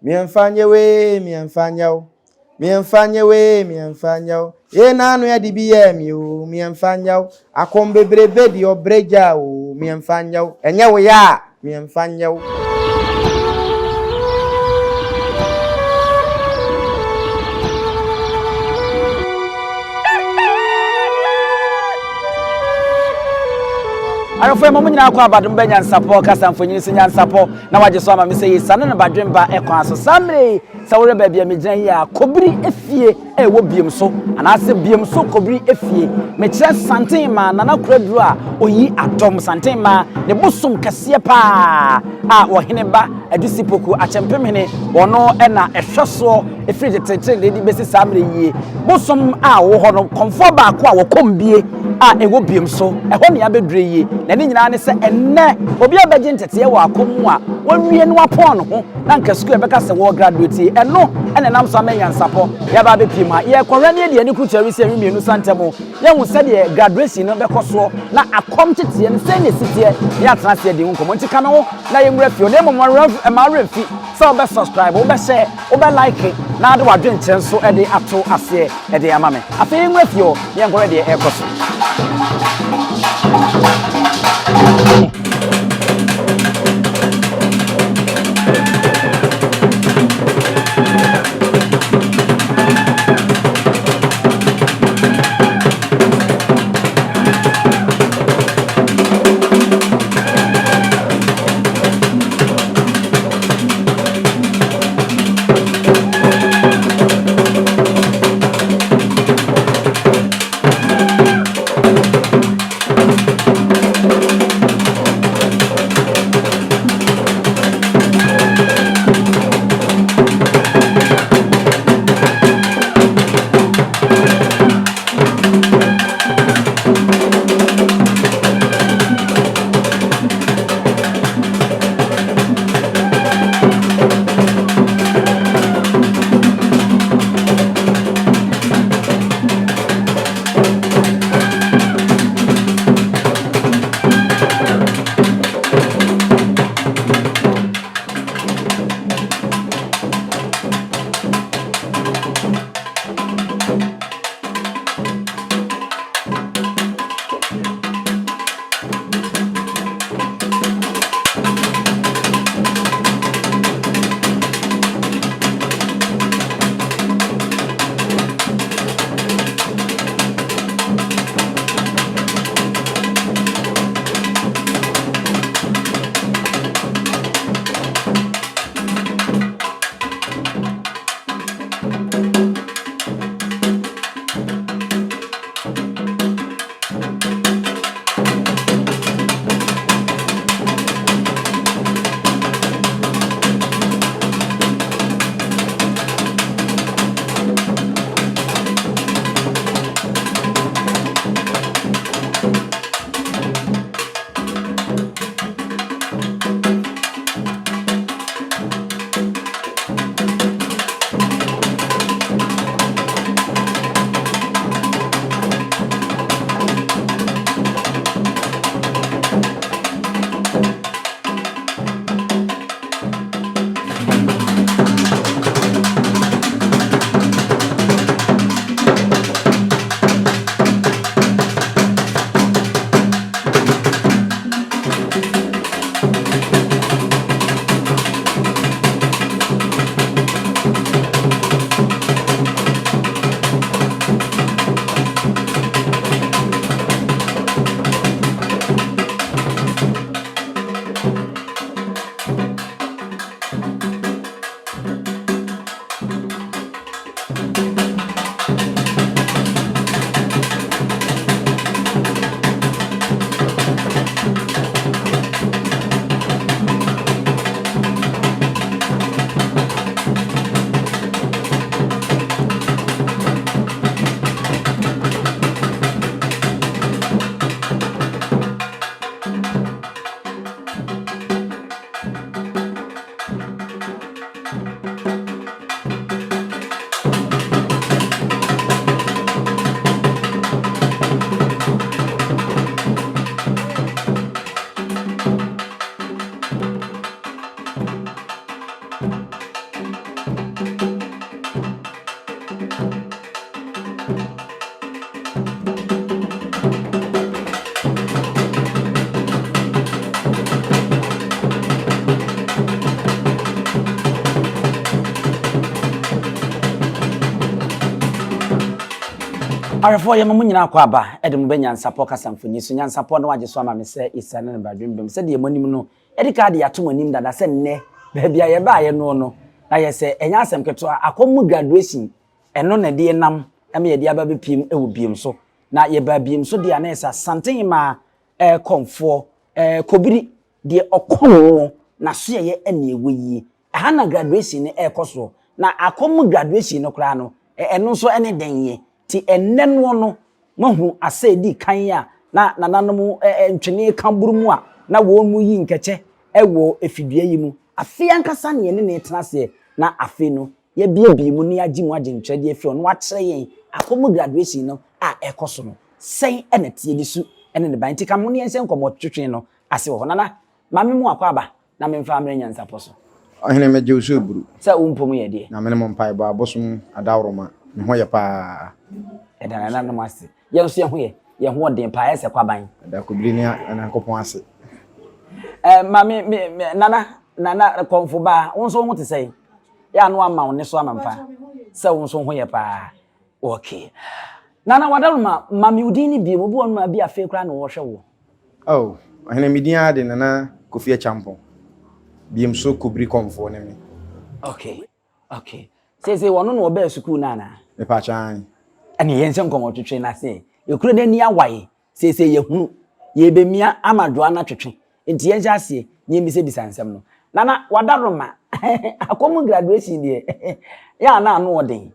Miɛnfa nyɛ wei, miɛnfa nyɛ wo. Miɛnfa nyɛ wei, miɛnfa nyɛ wo. Yei n'ano yɛ de bi yɛɛ mi o, miɛnfa nyɛ wo. Akɔm bebrebe de ɔbrɛ gya o, miɛnfa nyɛ wo. Ɛnyɛ wo ya a, miɛnfa nyɛ wo. Ayɔfo ma mo nyinaa kɔ abadom bɛ nyansapɔ kasa mfonyin so nyansapɔ na wagye so ama me sɛ yɛsiane no badwemba kwan so. Saa mmerɛ yi, sɛ wohwɛ baabi a megyina yi a, Kobiri efie a ɛwɔ Biam so, anaasɛ Biam so Kobiri efie. Mekyerɛ Santen maa Nana Kuraduro a ɔyi adɔm. Santen maa ne bosom kɛseɛ paa a ɔhene ba Adusi Poku Akyempemhene, ɔno na ɛhwɛ soɔ ɛfiri tetetete de bɛsi saa mmerɛ yie. Bosom a ɔwɔ hɔ no, kɔmfoɔ baako a wɔkɔm bie a ɛwɔ Biam so, ɛhɔ ne yɛabɛdurɛ yie. Na ne nyinaa ne sɛ ɛnnɛ obi a bɛgye nteteɛ wɔ akɔm mu a wawie no apɔn ne ho na anka sukuu a ɛbɛka sɛ wɔ graduate yi, ɛno na ɛnam so ama nyansapɔ yɛaba abɛpie mu ha. Yɛrekɔhwɛ ne yɛde yɛn ani kurukyerɛ resi ɛwe mmienu sa ntɛm yɛahu sɛdeɛ graduation no bɛkɔ soɔ na akɔm teteɛ no sɛn na ɛsi teɛ na yɛatena ase adi ho nkɔmmɔ. Nti ka me ho na yɛnwura fie hɔ na mmom mma wo werɛ mfi sɛ wobɛ subscribe, wobɛ share, wobɛ like na wode w'adwenkyerɛ nso de ato aseɛ de ama me. Afei yɛnwura fie hɔ na yɛnkɔhwɛ deɛ ɛrekɔ so. Ahwɛfoɔ yɛma mo nyinaa akɔ aba de mo bɛ Nyansapɔ kasa mfoni so. Nyansapɔ na wagye so ama me sɛ Isa ne ne badwembam. Sɛdeɛ mo anim no, yɛde ka de ato mo anim dada sɛ nnɛ baabi a yɛbaeɛ noɔ no, na yɛ sɛ ɛnyɛ asɛm ketewa, akɔm mu graduation, ɛno na ɛde yɛnam ma yɛde aba bɛpiem wɔ biem so. Na yɛbaa biem so deɛ a na yɛ sɛ Asantehemaa kɔmfoɔ Kobiri, deɛ ɔkɔm no n'asoɛeɛ ɛna ɛwɔ yie. Ɛha na graduation no ɛrekɔ soɔ. Na akɔm mu graduation no koraa no, ɛno nso ɛne dɛn yɛ? Nti ɛnnɛ noɔ no, moahunu asa a ɛdii kan a na nananom ntwene ka boro mu a na wɔn mu yi nkɛkyɛ wɔ efidua yi mu. Afei ankasa na yɛne no retena aseɛ, na afei no yɛabiebie mu na yɛagye mu agyenkyerɛ de afiri hɔ na wakyerɛ yɛn akɔm mu graduation no a ɛrekɔ so no, sɛn na ɛteɛ, ne su ne ne ban. Nti ka mo ne yɛnhyɛ nkɔmmɔtwetwe no ase wɔ hɔ. Nana, ma me mu akwaaba na memfa mmrɛ nyansapɔ so. Ɔhene megye wo so aburu. Sɛ wo mpo mu yɛ deɛ. Nyame ne mo mpaebɔ abosom adaworoma me ho yɛ paa. Yɛda nananom ase. Yɛn nso yɛn ho yɛ. Yɛn ho ɔden paa ayɛ sɛ kwaban. Yɛda Kobiri ne Nyankopɔn ase. Eh, ma me, me, me, nana, nana, kɔmfo baa, wo nso wo ho te sɛn? Yɛ a na wama wo nne so ama me paa. Sɛ wo nso wo ho yɛ paa. Okay. Nana Wadaroma, ma me wo din no bio, obi wɔ nom a bi afei koraa na ɔrehwɛ wo. Oh, ɔhene me din ara de Nana Kofi Acheampong, biem so Kobiri Kɔmfoɔ ne me. Okay, okay. Seesei ɔno na ɔbɛɛ sukuu no anaa? Mepaakyɛ aane. Ɛne yɛn nhyɛ nkɔmmɔtwetwe no ase. Ekuro no ani awae, seesei yɛhunu, yɛrebɛmia ama dwoa no atwetwe. Nti yɛnhyɛ aseɛ na yɛmmisabisa nsɛm no. Nana Wadaroma, akɔm graduation deɛ, yɛ a na ano ɔden.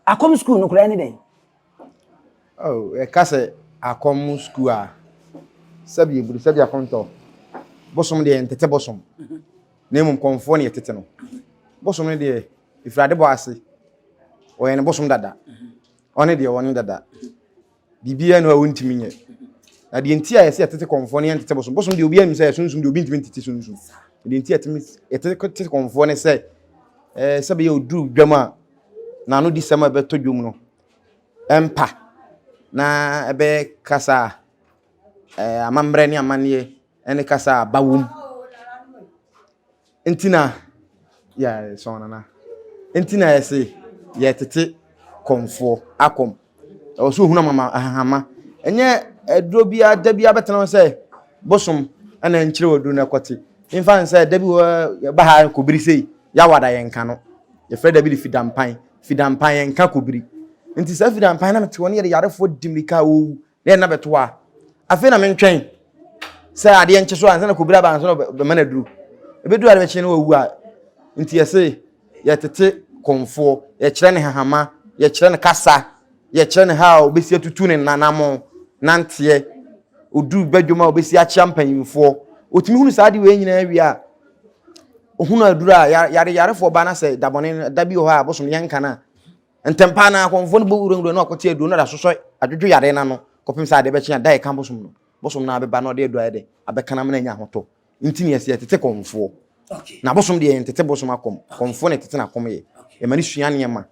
Akɔm sukuu no koraa ne dɛn? Oh, yɛka sɛ akɔm sukuu a, sɛbi eburu, sɛbi akɔntɔ. Bosom deɛ yɛntete bosom. Na mmom kɔmfoɔ na yɛtete no. Bosom no deɛ, ɛfiri adebɔ ase. Ɔyɛ ne bosom dada. Ɔne deɛ ɔne dada. Biribiara nni hɔ a wontumi nyɛ. Na deɛ nti a yɛsɛ yɛtete kɔmfoɔ no yɛntete bosom. Bosom deɛ obiara nim sɛ sunsum deɛ obi ntumi ntete sunsum. Deɛ nti a yɛtete kɔmfoɔ ne sɛ ɛɛ sɛ bɛyɛ oduru dwam a n'ano di sɛm a ɛbɛtɔ dwom no ɛmpa na ɛbɛyɛ kasa a ɛɛ amammerɛ ne amanneɛ ɛne kasa a ba wom. Nti na yɛ sɔn nana. Nti na yɛse yɛtete kɔmfoɔ akɔm. Ɛwɔ sɛ ohunu amama ahahama. Ɛnyɛ aduro biara da biara bɛtena hɔ sɛ bosom ɛna nkyerɛ wɔ aduro no ɛkɔte. Mfa no sɛ da bi wɔ yɛba ha kobiri sei yawada yɛnka no. Yɛfrɛ da bi de fidampan. Fidampan yɛnka kobiri. Nti saa fidampan na mete hɔ ne yɛde yarefoɔ di mmirika a wɔwu na yɛn nna bɛto hɔ a, afei na mentwɛn sɛ adeɛ nkye so ansa na kɔbiri aba ansa na bɛma no aduru. Ɛbɛduru ade bɛkye no wawu a, nti yɛse yɛtete kɔmfoɔ, yɛkyerɛ ne hahama, yɛkyerɛ ne kasa, yɛkyerɛ ne ha a ɔbɛsi atutu ne nanamo nanteɛ, ɔduru badwom a ɔbɛsi akyea mpanyimfoɔ. Ɔtumi hunu saa adeɛ wei nyinaa wie a, ɔhunu aduru a yare yarefoɔ ba na sɛ dabɔne da bi wɔ hɔ a bosom yɛnka no a, Ntɛm pa ara akɔmfoɔ no bɔ wurawura na wakɔte aduro na ɔde asosɔ adwodwo yareɛ no ano kɔpem sɛ adeɛ bɛkye a da ɛka bosom no. Bosom no abɛba na ɔde aduro ayɛ dɛ abɛka no ama no anya ahotɔ. Nti na yɛsɛ yɛtete kɔmfoɔ. Na bosom deɛ yɛntete bosom akɔm. Kɔmfoɔ na yɛtete n'akɔm yɛ. Yɛma no sua nneɛma.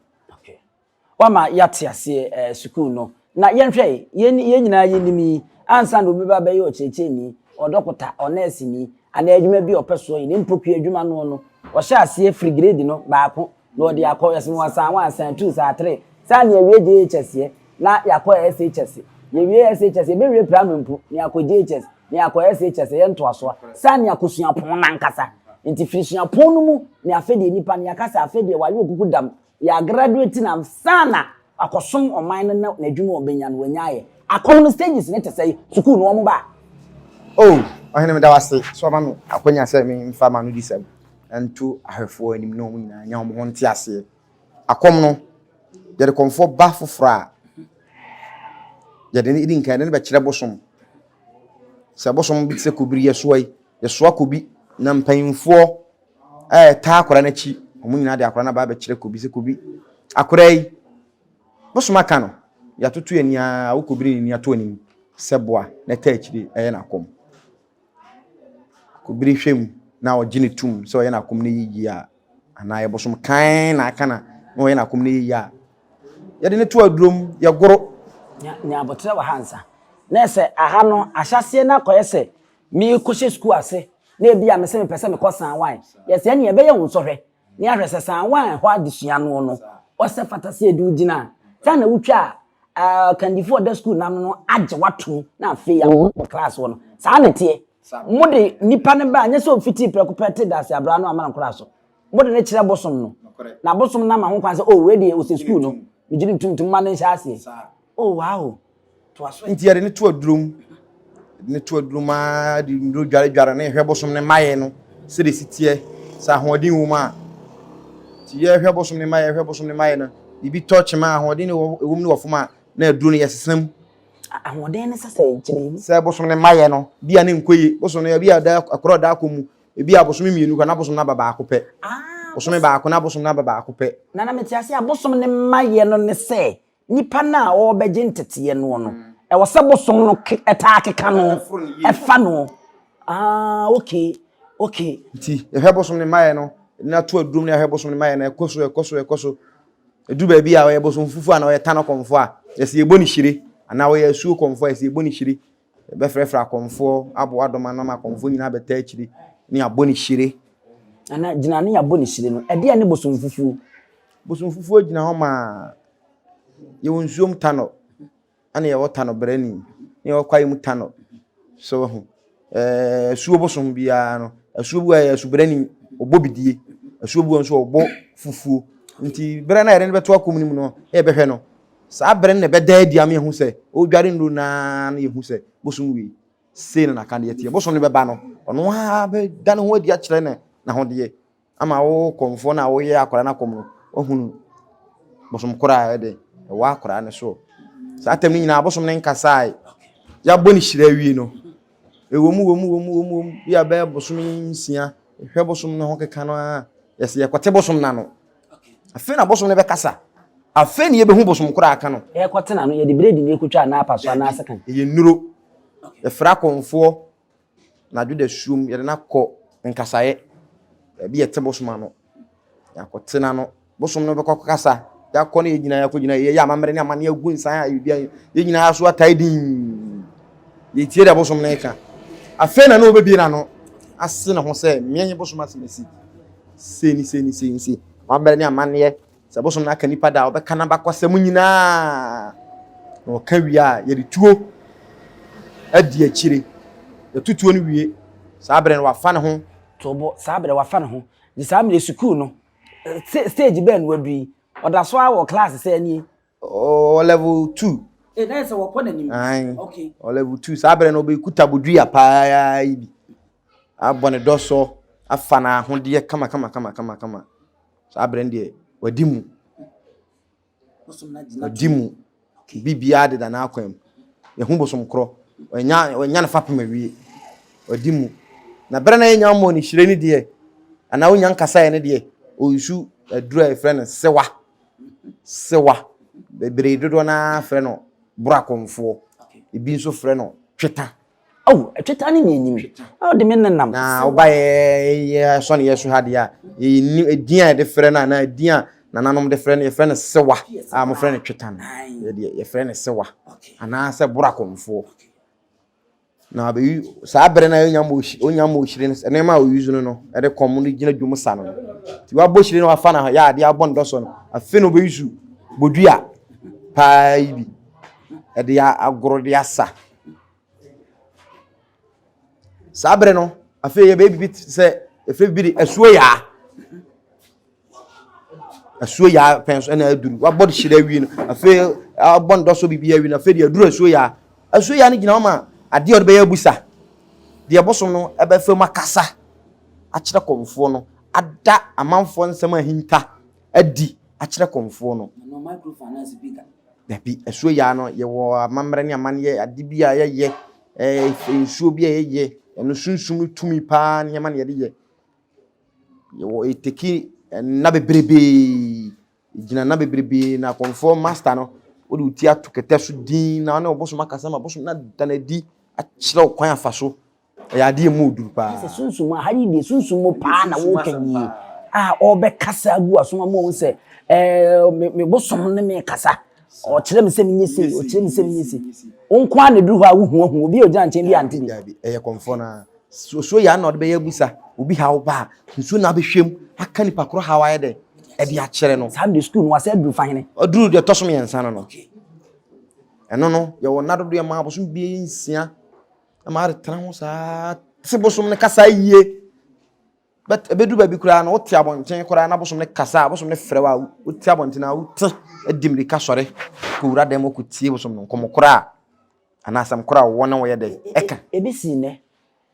Wama yɛate aseɛ eh, sukuu no. Na yɛnhwɛ, yɛn yɛn nyinaa yɛnim yi, ansa na obi ba bɛyɛ ɔkyerɛkyerɛni, ɔdɔkota, ɔnɛɛseni, anaa adwuma bi a ɔpɛ soɔ yɛ, ne mpokua adwuma noɔ no, ɔhyɛ aseɛ firi grade no baako na ɔde akɔ yɛsɛ mo asan one asan two saa three saa na yɛwie JHS yɛ na yɛakɔ SHS yɛwie SHS yɛbɛwie primary mpo na yɛakɔ JHS na yɛakɔ SHS ɛyɛ ntoasoa saa na yɛakɔ suapɔn no ankasa nti firi suapɔn no mu na afei deɛ nipa no yɛaka sɛ afei deɛ wayɛ okuku dam yɛagraduate na saa na akɔsom ɔman no na n'adwuma a ɔbɛnya no wanya ayɛ akɔm no stages ne te sɛ sukuu no wɔn ba. Oh, ɔhene meda wo ase sɛ wama me akwanya sɛ memfa m'anodisɛm nto ahwɛfoɔ anim na wɔn nyinaa nya wɔn ho nteaseɛ. Akɔm no, yɛde kɔmfoɔ ba foforɔ a, yɛde no di nkan yɛde no bɛkyerɛ bosom. Sɛ bosom bi te sɛ kobiri yɛsoa yi, yɛsoa kobi na mpanyinfoɔ a ɛtaa akwadaa no akyi, wɔn nyinaa de akwadaa no aba abɛkyerɛ kobi sɛ kobi akwadaa yi, bosom aka no, yɛatoto ani ara, wo kobiri ne ni ato anim sɛ boa na ɛtaa akyire ɛyɛ n'akɔm. Kobiri hwɛ mu na ɔgye no tom sɛ ɔyɛ n'akom no yie a, anaa yɛ bosom kann na aka na na ɔyɛ n'akom no yie a, yɛde no to aduro mu, yɛgoro. Nya nya aboterɛ wɔ ha ansa. Na sɛ aha no ahyɛaseɛ no akɔyɛ sɛ merekɔhyɛ sukuu ase na ebi a mese mepɛ sɛ mekɔ San Wan. Yɛsɛ ɛneɛ ɛbɛyɛ wo nsɔhwɛ na yɛahwɛ sɛ San Wan hɔ adesua no no ɔsɛ fata sɛ yɛde wo gyina a. Saa na wotwa a. Akandifoɔ a ɔda sukuu no ano no agye wo atom na afei wɔ class hɔ no. Saa na ɛteɛ. Mode nipa no ba a, nyɛ sɛ ɔfitii prɛko pɛ te dase abraa no ama no koraa so. Mode no kyerɛ bosom no. Na bosom no ama ho kwan sɛ, oh, wei deɛ ɔsɛ sukuu no. Megye no tom nti momma no nhyɛ aseɛ. Oh, wow. Toa so ɛ. Nti yɛde no to aduro mu. Yɛde no to aduro mu ara de nnuro dwaredware no yɛhwɛ bosom no mmaeɛ no sɛdeɛ ɛsi teɛ, sɛ ahoɔden wɔ mu a. Nti yɛhwɛ bosom no mmaeɛ, yɛhwɛ bosom no mmaeɛ no, biribi tɔ kyema a ahoɔden no ɛwɔ mu no wɔ fam a, na aduro no yɛsesa mu. Ahoɔden no sɛ sɛ kyerɛ mu. Sɛ bosom no mmaeɛ no, bi a ne nkɔ yie. Bosom no ebi a da akora ɔda akɔ mu, ebi a bosome mmienu koraa na bosom no aba baako pɛ. Ah, Bosome baako na bosom no aba baako pɛ. Nana mete ase a bosom no mmaeɛ no ne sɛ nipa no a ɔrebɛgye nteteɛ noɔ no, ɛwɔ sɛ bosom no ke ɛtaa keka no, ɛfa no. Ah, okay, okay. Nti yɛhwɛ bosom no mmaeɛ no, na to adurom na yɛhwɛ bosom no mmaeɛ no, ɛkɔ so, ɛkɔ so, ɛkɔ so. Ɛduru baabi a ɔyɛ bosom fufuo anaa ɔyɛ tanɔ kɔmfoɔ a, yɛsɛ yɛbɔ ne hyire, anaa ɔyɛ asuo kɔmfoɔ a, yɛsɛ yɛbɔ ne hyire. Yɛbɛfrɛfrɛ akɔmfoɔ, aboa dɔm ano ama akɔmfoɔ nyinaa abɛtaa akyire ne yɛabɔ ne hyire. Nana, gyina ne yɛabɔ ne hyire no, ɛdeɛn ne bosom fufuo? Bosom fufuo gyina hɔ ma yɛwɔ nsuom tanɔ, ɛna yɛwɔ tanɔ brani, ne yɛwɔ kwae mu tanɔ. So wahu? Ɛɛ asuo bosom biara no, asuo bi wɔ yɛ asubrani, ɔbɔ bidie. Asuo bi wɔ nso ɔbɔ fufuo. Nti berɛ no a yɛde no bɛto akɔm no mu no, yɛbɛhwɛ no. Saa berɛ no na ɛbɛda adi ama yɛahu sɛ ɔredware nnuro no ara na yɛhu sɛ bosom wei sei na n'akadeɛ teɛ. Bosom no bɛba no, ɔno ara bɛda ne ho adi akyerɛ ne n'ahodeɛ ama wo kɔmfoɔ no a woyɛ akwadaa no akɔm no, woahunu bosom korɔ a ɛde ɛwɔ akwadaa no soɔ. Saa tam no nyinaa bosom no nkasae. Yɛabɔ ne hyira awie no, ɛwɔ mu wɔ mu wɔ mu wɔ mu wɔ mu bi a bɛyɛ bosome nsia, hwɛ bosom no ho keka no ara, yɛsɛ yɛkɔte bosom no ano. Afei na bosom no bɛkasa. Afei na yɛbɛhu bosom korɔ a aka no. Yɛrekɔtena no, yɛde biredi na ɛkɔtwa anaa apaso anaa sekan? Ɛyɛ nnuro. Yɛfrɛ akɔmfoɔ anadwo dasuom, yɛde no akɔ nkasaeɛ, baabi a yɛte bosom ano. Yɛakɔte no ano. Bosom no bɛkɔ akɔkasa. Yɛakɔ no yɛn nyinaa yɛakɔgyina, yɛyɛ amammerɛ ne amanneɛ agu nsan a biribiara, yɛn nyinaa so atae dinn. Yɛtie deɛ bosom no reka. Afei na na ɔbɛbie n'ano ase ne ho sɛ, Meɛ nye bosom asemasi. Sei ne sei ne sei ne sei. Amammerɛ ne amanneɛ. Sɛ bosom no aka nipa da a, ɔbɛka n'abakɔsɛm nyinaa. Na ɔka wie a, yɛde tuo adi akyire. Yɛto tuo no wie, saa berɛ no wafa ne ho. To bo, saa berɛ wafa ne ho. Gye saa mmerɛ sukuu no, stage bɛn na wadu yi? Ɔda so ara wɔ class sɛ nie? Ɔwɔ level 2. Eh, na yɛ sɛ wɔkɔ n'anim. Ae. Okay. Ɔwɔ level 2. Saa berɛ no ɔbɛkuta bodua paa yi bi. Abɔ ne dɔsɔ, afa n'ahodeɛ kama kama kama kama kama. Saa berɛ no deɛ, wadi mu. Wadi mu. Biribiara deda n'akwan mu. Yɛhu bosom korɔ. Wanya wanya ne fapem awie. Wadi mu. Na berɛ na yɛnya mmɔɔ ne hyire no deɛ, anaa wonya nkasaeɛ no deɛ, ɔresu aduro a yɛfrɛ no sewa. Sewa. Bebree dodoɔ no ara frɛ no borakɔmfoɔ. Ebi nso frɛ no tweta. Oh, tweta ne nea nim. Oh, de me nenam. Na woba yɛ yɛ sɔne yɛ so ha deɛ a, yɛnni edin a yɛde frɛ no anaa edin a nananom de frɛ no, yɛfrɛ no sewa a wɔfrɛ no tweta no. Yɛdeɛ yɛfrɛ no sewa anaasɛ borakɔmfoɔ. Na abɛyi saa berɛ no a ɔnya mmɔ ɔnya mmɔ hyire no nneɛma a ɔyi no no ɛde kɔm no gyina dwom sa no no. Nti wabɔ hyire no wafa na yɛ adeɛ abɔ ne dɔsɔ no afei na ɔbɛyi su bodua paa yi bi ɛde agorɔ de asa. Saa berɛ no afei yɛbɛyɛ biribi te sɛ yɛfrɛ biribi de asuo yaa. Asuo yaa pɛn so ɛna aduru. Wabɔ de hyerɛ awie no afei abɔ ne dɔsɔ biribi awie no afei deɛ aduru asuo yaa. Asuo yaa no gyina hɔ ma adeɛ a ɔde bɛyɛ abusa. Deɛ bosom no ɛbɛfa mu akasa akyerɛ kɔmfoɔ no ada amanfoɔ nsɛm ahinta adi akyerɛ kɔmfoɔ no. Dabi, asuo yaa no yɛwɔ amammerɛ ne amanneɛ ade bi a yɛyɛ, ɛɛ nsuo bi a yɛyɛ, ɛno sunsum no tumi paa nneɛma na yɛde yɛ. Yɛwɔ eteki nna bebrebee, egyina nna bebrebee na akɔmfoɔ master no wode wo ti ato kɛtɛ so dinn na ɔne ɔbosom akasa ma bosom no ada no adi akyerɛ wo kwan afa so. Ɛyɛ adeɛ mu oduru paa. Sɛ sunsum a ha yi deɛ sunsum mu paa na woka yi a ɔbɛkasa agu asom ama wɔn sɛ ɛɛ me me bosom ne me kasa ɔkyerɛ me sɛ menyɛ sei ɔkyerɛ me sɛ menyɛ sei wo nko ara na ɛduru hɔ a wohu ahu obi a ɔgyina nkyɛn bi ante bi. Dabi ɛyɛ kɔmfoɔ no ara nsuo yɛ ana ɔde bɛyɛ abusa obi haw ba a nsuo na abɛhwɛ mu aka nipa korɔ haw ayɛ dɛ ɛde akyerɛ no. Saa de sukuu no wasɛ aduru fa hene. Ɔduru deɛ ɛtɔ so mmiɛnsa no no. Ɛno no, yɛwɔ nna dodoɔ ma abosom bi nsia ma aretena ho saa te bosom no kasa yie. But ɛbɛduru baabi koraa no, wote abɔnten koraa na bosom no kasa a, bosom no frɛ wo a, wote abɔnten a wote di mmirika sɔre kɔwura dan mu kɔtie bosom no nkɔmmɔ koraa anaa asɛm koraa a wɔwɔ ne wo yɛ dɛ ɛka. Ɛbɛsi nnɛ,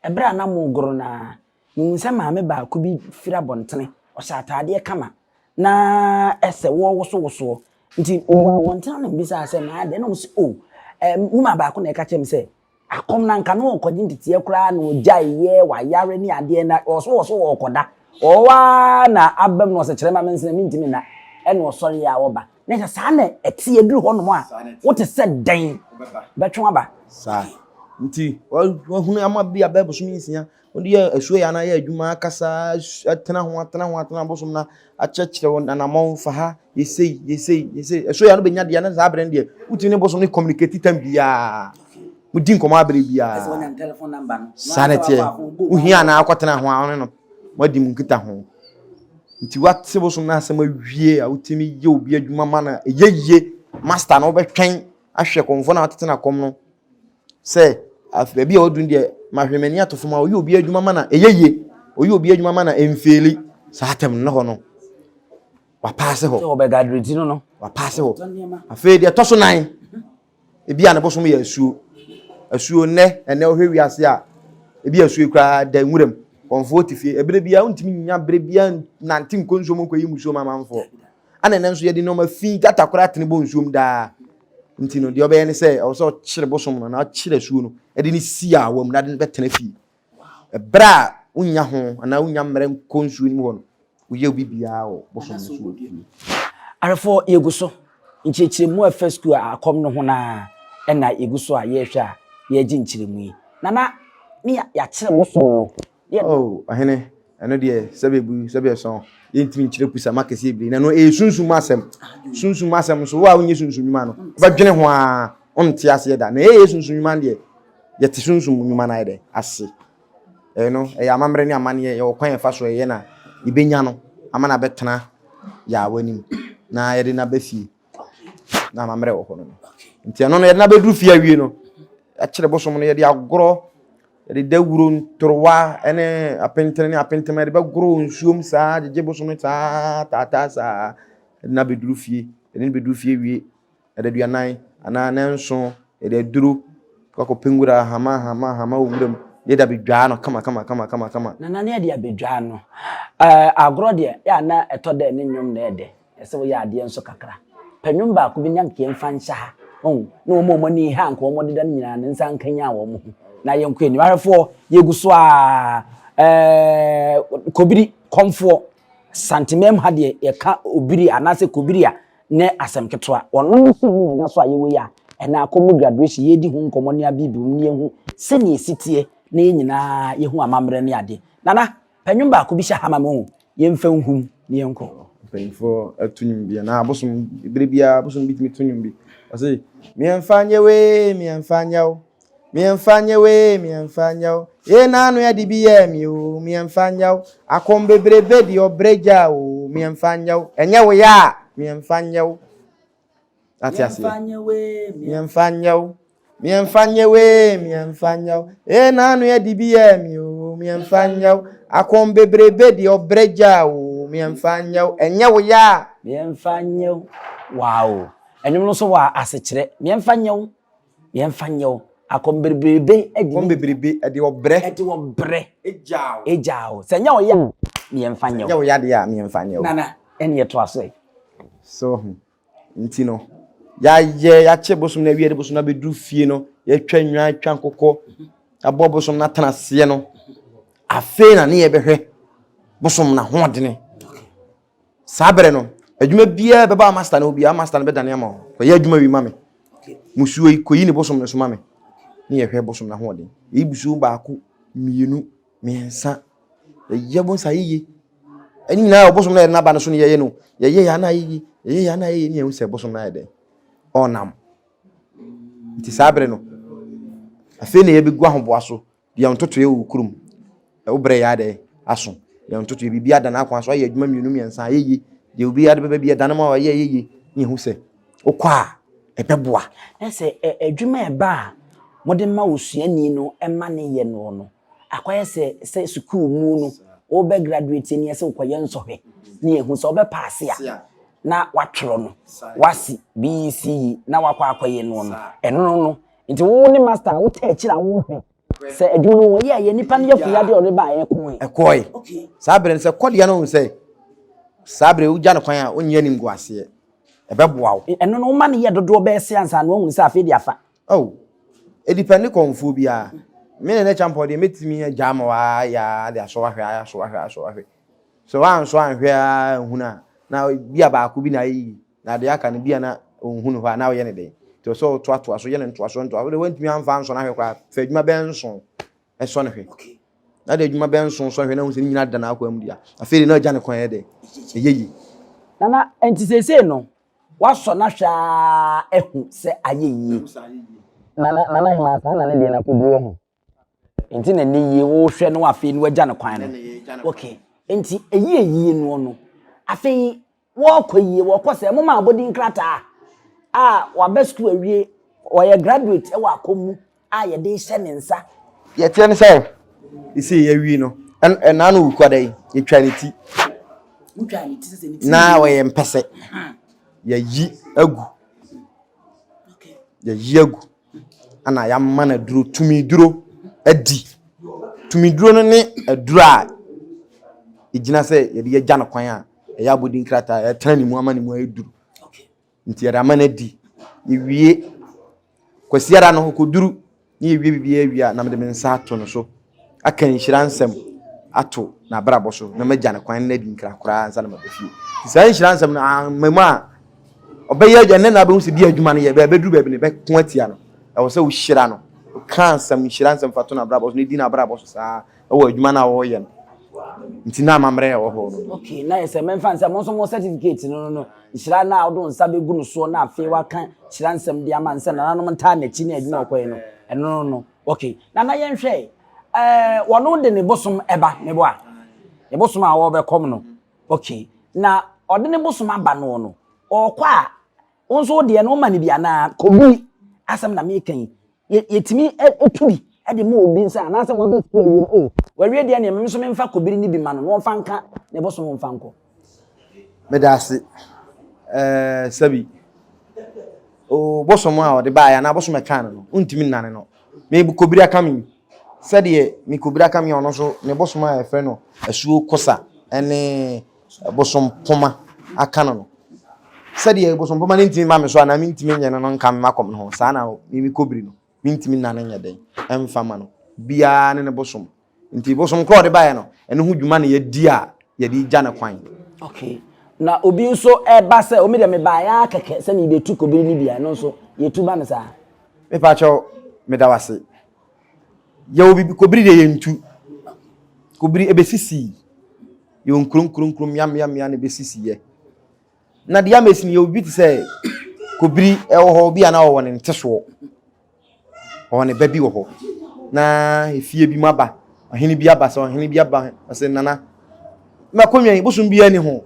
ɛberɛ a na moregoro no ara, mehuu sɛ maame baako bi firi abɔntene, ɔhyɛ ataadeɛ kama na ɛsɛ wɔrewosowosoɔ. Nti mewɔ abɔntene na mebisaa sɛ, na adɛn? Na wɔse, oh, woman baako na ɛka kyerɛ me sɛ, Akɔm no anka na ɔrekɔgye nteteɛ koraa na ɔgyaeɛ, wayare ne adeɛ na ɔso ɔso ɔrekɔda. Ɔwɔ ara na aba mu na ɔsɛ kyerɛ ma mensena mentumi nna. Ɛna ɔsɔre a ɔba. Na ɛsɛ saa na ɛte aduru hɔnom a wote sɛ dɛn bɛtwe aba. Saa nti wahunu ama bi abɛɛ bosome nsia Wode yɛ asuo yɛ anaa yɛ adwuma akasa atena ho atena ho atena bosom na akyerɛkyerɛ wɔn anamɔn fa ha yɛ sei yɛ sei yɛ sei asuo yɛ ano bɛnya deɛ na saa abere no deɛ wotumi ne bosom ne communicate tam biara modi nkɔmɔ abere biara saa na ɛteɛ wohia anaa akɔtena ho a ɔne no moadi mu nkita ho nti wate bosom no asɛm awie a wotumi yɛ obi adwuma ma no ɛyɛ yie master no wobɛtwɛn ahwɛ kɔmfoɔ no a watete no akɔm no sɛ afei baabi a ɔduru no deɛ mahwɛ m'ani ato fam a ɔyɛ obi adwuma ma na ɛyɛ yie ɔyɛ obi adwuma ma na ɛmfeeli saa tɛm no hɔ no wapaase hɔ sɛ ɔbɛgadireti no no wapaase hɔ afei deɛ ɛtɔ so nan ebi a ne bosom yɛ asuo asuo nnɛ ɛnɛ ɔhwɛ wiase a ebi asuo koraa da nwuram kɔnfoɔ te fie ebere biara ntumi nya bere biara nante nkɔ nsuo mu nkɔyi musuo ma amanfoɔ Ana ɛnnɛ nso yɛde nneɛma fi gata koraa tene bɔ nsuom daa. Nti no, deɛ ɔbɛyɛ ne sɛ ɛwɔ sɛ ɔkyere bosom no anaa ɔkyere asuo no de no si awa mu na de no bɛtena fie. Ɛberɛ a wonnya ho anaa wonnya mmerɛ nkɔ nsuo no mu hɔ no, woyɛ obi biara wɔ bosom no so wɔ fie. Ahwɛfoɔ, yɛgu so. Nkyerɛkyerɛmu a ɛfa sukuu a akɔm no ho no ara na yɛgu so a yɛrehwɛ a yɛregye nkyerɛmu yi. Nana, ne yɛakyere bosom no Yɛ. Oh, ɔhene, ɛno deɛ, sɛbe bu, sɛbe ɛsɔn, yɛntumi nkyerɛ kusam akɛseɛ bebree, na ɛno ɛyɛ sunsum mu asɛm. Sunsum mu asɛm nso, wo a wonyɛ sunsum nnwuma no, wobɛdwene ho ara, wonte aseɛ da. Na ɛyɛ sunsum nnwuma no deɛ, yɛte sunsum nnwuma no ayɛ dɛ, ase. Ɛno, ɛyɛ amammerɛ ne amanneɛ, yɛwɔ kwan a yɛfa so ɛyɛ na yɛbɛnya no ama no abɛtena yɛn anim, na yɛde no aba fie. Na amammerɛ wɔ hɔ no. Nti ɛno no, yɛde no abɛduru fie awie no, akyerɛ bosom no, yɛde agorɔ Yɛde dawuro, ntorowa ne apentene ne apentema yɛde bɛgoro nsuom saa gyegye bosome saa taataa saa yɛde no abɛduru fie yɛde no bɛduru fie wie yɛde aduanan anaa nanson yɛde aduro kɔkɔpɛ nwura hama hama hama wɔ nwura mu yɛde abɛdwaa no kama kama kama kama kama. Nana ne yɛde abɛdwaa no ɛɛ agorɔ deɛ yɛ a na ɛtɔ dɛ ne nnwom na ɛdɛ. Ɛsɛ woyɛ adeɛ nso kakra. Pɛ nnwom baako bi na nka yɛmfa nhyɛ ha. Wahu? Na wɔn a wɔn ani ha nka wɔn deda no nyinaa no nsa nkanyan wɔn ho. Na yɛnkɔ anim. Ahwɛfoɔ, yɛgu so ara. Ɛɛ, Kobiri, Kɔmfoɔ, Santemam ha deɛ yɛka Obiri anaasɛ Kobiri a, ne asɛm ketewa. Ɔno nso ne nyina so a yɛwɔ yi a, ɛnɛ akɔm graduation yɛredi ho nkɔmmɔ ne abibi mu na yɛhu sɛnea ɛsi teɛ na yɛn nyinaa yɛhu amammerɛ ne adeɛ. Nana, Pɛ nnwom baako bi hyɛ ha ma me o, yɛmfa nhum na yɛnkɔ. Mpanyinfoɔ to nnwom bi anaa abosom bere biara abosom bi tumi to nnwom bi. Ɔse miɛnfa nyɛ wei miɛnfa nyɛ wo miɛnfa nyɛ wei miɛnfa nyɛ wo yee naano yɛde bi yɛɛ mi o miɛnfa nyɛ wo akɔm bebrebe deɛ ɔbrɛ gya o miɛnfa nyɛ wo ɛnyɛ wo yɛ a miɛnfa nyɛ wo. Ate aseɛ. Miɛnfa nyɛ wo. Miɛnfa nyɛ wee, miɛnfa nyɛ wo. Ee naano yɛ de bi yɛɛ mi o, miɛnfa nyɛ wo. Akɔm bebrebe deɛ ɔbrɛ gyaa o, miɛnfa nyɛ wo. Ɛnyɛ wo ya a. Miɛnfa nyɛ wo. Wow. Ɛnwom no nso wɔ asekyerɛ. Miɛnfa nyɛ wo. Miɛnfa nyɛ wo. Akɔm bebrebe de. Akɔm bebrebe ɛde ɔbrɛ. Ɛde ɔbrɛ. Egyaa wo. Egyaa wo. Sɛ ɛnyɛ wo ya a, miɛnfa nyɛ wo. Ɛnyɛ wo ya deɛ a, miɛnfa nyɛ wo. Nana, ɛne yɛtoa so ɛ. So ho. Nti no, yɛayɛ, yɛakyɛ bosom no awie, yɛde bosom no abɛduru fie no, yɛatwa nnwan, atwa nkokɔ, abɔ bosom no atena aseɛ no, afei na ne yɛbɛhwɛ bosom no ahoɔdene. Saa berɛ no, adwuma biara bɛba master no obiara master no bɛdane ama wo. Kɔyɛ adwuma wi ma me. Musuo yi, kɔyi ne bosom no so ma me. Ne yɛhwɛ bosom no ahoɔden. Yɛyi busuo baako, mmienu, mmiɛnsa. Yɛyɛ bo nsa yeye. Ɛne nyinaa ɔbosom no yɛde n'aba no so no yɛyɛ no. Yɛyɛ yɛ ana yeye, yɛyɛ yɛ ana yeye ne yɛhu sɛ bosom no ayɛ dɛn. Ɔnam. Nti saa bere no, afei na yɛbɛgu ahoboa so. Deɛ ntotoeɛ wɔ kurom. Wo brɛ yɛ adɛn aso. Deɛ ntotoeɛ biribi ada n'akwan so ayɛ adwuma mmienu mmiɛnsa ayɛ yie. Deɛ obi ade bɛba bi ɛdane ma ɔyɛ yeye ne yɛhu sɛ wokɔ a. Ɛbɛboa. Na sɛ adwuma a ɛba a mode ma osuani no ma no yɛ noɔ no, akɔyɛ sɛ sɛ sukuu mu no wobɛ graduate ni ɛsɛ wokɔyɛ nsɔhwɛ ne yɛhu sɛ wobɛpaase a na watwerɛ no wasi BEC yi na wakɔ akɔyɛ noɔ no ɛno no no nti wo ne master a wotɛ akyiri a wohwɛ sɛ adwuma no wɔyɛ a yɛ nipa no yɛ fuya deɛ ɔde ba a ɛkɔe ɛkɔe saa berɛ no sɛ kɔdeɛ no hu sɛ saa berɛ wogya no kwan a ɔnyɛ animguaseɛ ɛbɛboa wo. Ɛno no woma no yɛ dodoɔ bɛyɛ se ansa na wahunu sɛ afei de afa. Oh, ɛdipɛnde kɔmfoɔ biara. Me ne N'Kyampɔn deɛ mɛtumi agya ama wo ara yɛ ara de asɔ wo ahwɛ asɔ wo ahwɛ asɔ wo ahwɛ. Sɛ woansɔ anhwɛ ara anhunu a, na bi a baako bi na ayɛ yie, na deɛ aka no bi a na ɔnhunu hɔ a na woyɛ no dɛn? Nti ɛwɔ sɛ wotoatoa so yɛ no ntoasoɔ ntoasoɔ. Wode woantumi amfa ansɔ no ahwɛ koraa, fa adwuma bɛyɛ nson sɔ no hwɛ. Na de adwuma bɛyɛ nson sɔ no hwɛ na hu sɛ ne nyinaa da n'akoa mu deɛ a, afei deɛ na agya ne kwan yɛ dɛn? Ɛyɛ yie. Nana, nti seesei no, Wasɔ no ahwɛ ara ahu sɛ ayɛ yie. Nana Nana Hemaa saa na ne deɛ no akɔduru ahu. Nti na ne yie wohwɛ no afei na wagya no kwan no. Okay. Nti ɛyi ayie noɔ no afei wɔkɔ yie wɔkɔ sɛ moma abɔdin krataa a waba sukuu awie ɔyɛ graduate wɔ akɔm mu a yɛde rehyɛ ne nsa. Deɛ ɛteɛ ne sɛ, seesei yɛawie no, ɛnaa no ɔkura dɛn? Yɛtwa ne ti. Na ɔyɛ mpɛsɛ. Yɛyi agu. Yɛyi agu. Ɛna yɛama no aduro, tumiduro adi. Tumiduro no ne aduro a ɛgyina sɛ yɛde agya no kwan a ɛyɛ abɔdin krataa, ɛtena ne mu ama ne mu ayɛ duru. Nti yɛde ama no adi. Yɛwie Kwasiada no ɔkɔduru ne yɛwie biribiara wie a na mede me nsa ato no so aka nhyira nsɛm ato n'abrabɔ so na magya no kwan na adi nkra koraa ansa na maba fie. Nti saa nhyira nsɛm no amma mu a ɔbɛyɛ adwuma nnɛ na abɛhu sɛ bi adwuma no yɛ bɛduru baabi no bɛko atia no. Ɛwɔ sɛ wohyira no, woka nsɛm nhyira nsɛm fa to n'abrabɔ so na ɛdi n'abrabɔ so saa wɔ adwuma no a wɔreyɛ no nti na amammerɛ a ɛwɔ hɔ no. Okay, na yɛ sɛ mɛmfa nsɛ mo nso mo certificate no no no nhyira no a wode wo nsa bɛgu no soɔ na afei waka nhyira nsɛm de ama no sɛ nananom ntaa n'akyi ne adwuma a ɔkɔyɛ no ɛno no no okay nana yɛnhwɛ ɛɛ wɔno de ne bosom ɛba meboa ne bosom a wɔbɛkɔm no okay na ɔde ne bosom aba no no ɔkɔ a wo nso wo deɛ no woma no bi anaa kɔbi asɛm na meka yi yɛtumi tu bi de ma obi nsa anaasɛ wɔbɛ sukuu awie no o wawie deɛ neɛ me nso memfa kɔbiri no bi ma no na wɔmfa nka ne bosom mfa nkɔ. Meda ase ɛɛ sɛbi o bosom a ɔde baeɛ anaa bosom ɛka no no wontumi nnane no me kɔbiri aka me sɛdeɛ me kɔbiri aka me ɔno nso ne bosom a yɛfrɛ no asuo kosa ɛne bosom poma aka no no Sɛdeɛ bosompoma no ntumi mma me so anaa mentumi nyɛ no no nka me makɔm no ho, saa na me me kɔbiri no, mentumi nna no nyɛ dɛn ɛmfa ma no. Biara ne ne bosom. Nti bosom korɔ a ɔde baeɛ no, ɛno ho dwuma na yɛadi a yɛde gya no kwan. Okay. Na obi nso ɛba sɛ, omi deɛ mebaeɛ ara kɛkɛ sɛ merebɛtu kɔbiri no bi a, ɛno nso yɛtu ba no saa? Mepakyɛw, meda wo ase. Yɛwɔ biribi, kɔbiri deɛ yɛntu. Kɔbiri ɛbɛsisi. Yɛwɔ nkuro nkuro nkuro mmea mmea mmea na ɛbɛsisi yɛ. Na deɛ ama esi no yɛ obi te sɛ kobiri ɛwɔ hɔ obi a na ɔwɔ ne ntesoɔ ɔwɔ ne ba bi wɔ hɔ na efie bi mu aba ɔhene bi aba sɛ ɔhene bi aba ɔsɛ nana makonnwa yi bosom bi ani ho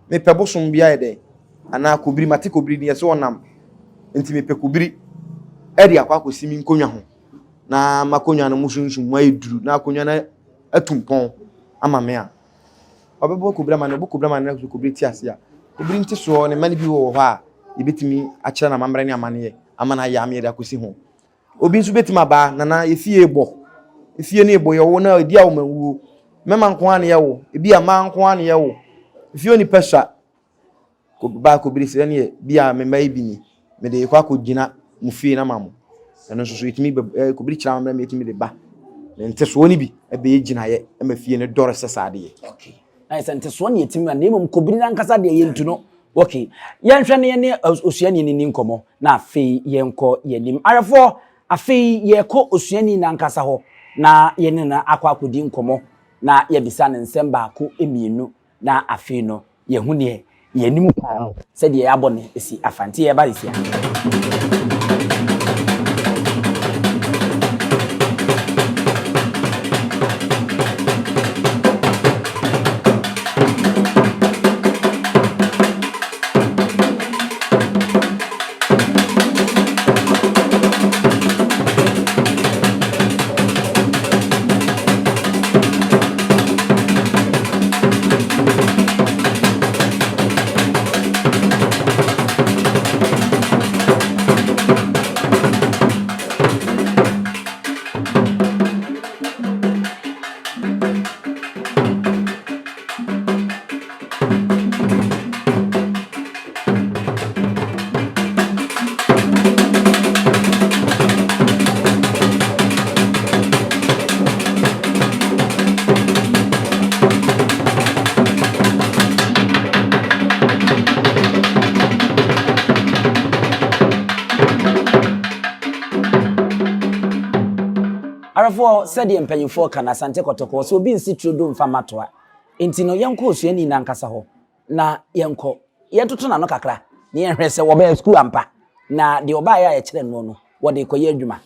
mepɛ bosom bi ayɛ dɛ anaa kobiri mate kobiri ni ɛsɛ ɔnam nti mepɛ kobiri ɛde akɔ akɔsi mi nkonnwa ho na makonnwa no mu sunsum mu ayɛ duru na akonnwa no atu mpɔn ama me a Ɔbɛbɔ kobiri ama no, ɔbɔ kobiri ama no na kobiri te ase a, kobiri ntesoɔ ne mma no bi wɔ hɔ a, yɛbɛtumi akyerɛ no amammerɛ ne amanneɛ ama no ayɛ ama yɛde akɔsi ho. Obi nso bɛtumi aba, nana efie bɔ, efie no ebɔ yɛwo na ebi a wɔma wuo, mmarima nko ara na yɛwo, ebi a mmaa nko ara na yɛwo, efie onipa sua. Ba kɔbiri sɛ ɛneɛ bi a me mma yi bi ni, mede rekɔ akɔgyina mo fie no ama mo. Ɛno nso so yɛtumi bɛ ɛɛ kɔbiri kyerɛ amammerɛ ma yɛtumi de ba. Ne ntesoɔ no bi bɛyɛ gyinaeɛ ma fie no dɔre sɛ saa adeɛ. Okay. Na yɛ sɛ ntesoɔ ne yɛtumi ma na mmom kɔbiri no ankasa deɛ yɛntu no. Okay. Yɛnhwɛ ne yɛne osuani no ni nkɔmmɔ na afei yɛnkɔ yɛn anim. Ahwɛfoɔ, afei yɛrekɔ osuani no ankasa hɔ na yɛne no akɔ akɔdi nkɔmmɔ na yɛabisa no nsɛm baako mmienu Na afei no, yɛahu deɛ yɛn anim kwan no, sɛdeɛ yɛabɔ no si afa. Nti yɛreba sesia. Ahwɛfoɔ, sɛdeɛ mpanyinfoɔ ka no, Asante Kɔtɔkɔ, sɛ obi nsi turodo mfa mma toa. Nti no, yɛnkɔ osuani no ankasa hɔ na yɛnkɔ yɛntoto n'ano kakra na yɛnhwɛ sɛ wɔbɛyɛ sukuu ampa na deɛ ɔbaeɛ a yɛkyerɛ noɔ no wɔde rekɔyɛ adwuma.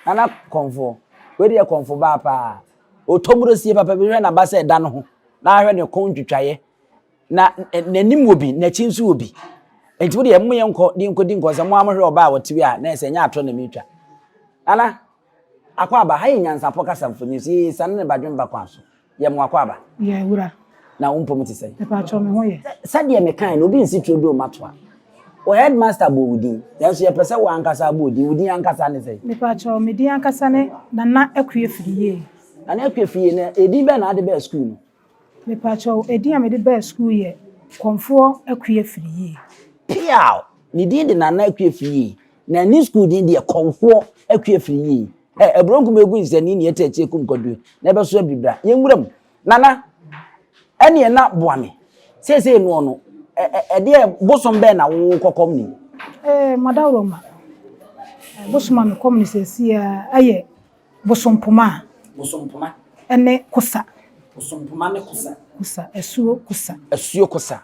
Nana kɔmfoɔ, wei deɛ kɔmfo baa paa. Ɔtɔ murosie papa bi hwɛ n'aba sɛ ɛda no ho na ahwɛ ne kɔn ntwitwaeɛ na n'anim wɔ bi n'akyi nso wɔ bi. Nti wo deɛ mo yɛnkɔ de nkɔdi nkɔ sɛ mo a mohwɛ ɔbaa a wɔte wi a na ɛsɛ nyɛ atorɔ na meretwa. Nana, akɔ aba ha yɛ nyansapɔ kasa mfonyin so yɛsane ne badwemba kwan so. Yɛ mo akwaaba. Yɛ wura. Na wo mpom te sɛn? Mepaakyɛw me ho yɛ. Sɛdeɛ mekae no, obi nsi turodoo matoa. Wo headmaster bɔɔ wo din, nanso yɛpɛ sɛ wo ankasa bɔ wo din. Wo din ankasa ne sɛn? Mepaakyɛw, me din ankasa ne Nana Akua Firiyie. Nana Akua Firiyie, na edin bɛn na wode baa sukuu no? Mepaakyɛw, edin a mede baa sukuu yɛ Kɔmfoɔ Akua Firiyie. Piaw! Ne din de Nana Akua Firiyie, na ne sukuu din deɛ Kɔmfoɔ Akua Firiyie. Ɛ, aburonkum egu nsani ne ɛte akyire kum kwadue na ɛbɛso abiribira. Yɛn nwura mu. Nana, ɛneɛ na boa me. Seesei noɔ no, ɛ, ɛ, ɛdeɛ bosom bɛn na wo kɔkɔm ni? Ee, Madaworoma, bosom a mekɔm no seesei ara ɛyɛ bosompoma. Bosompoma. Ɛne kosa. Bosompoma ne kosa. Kosa, asuo kosa. Asuo kosa.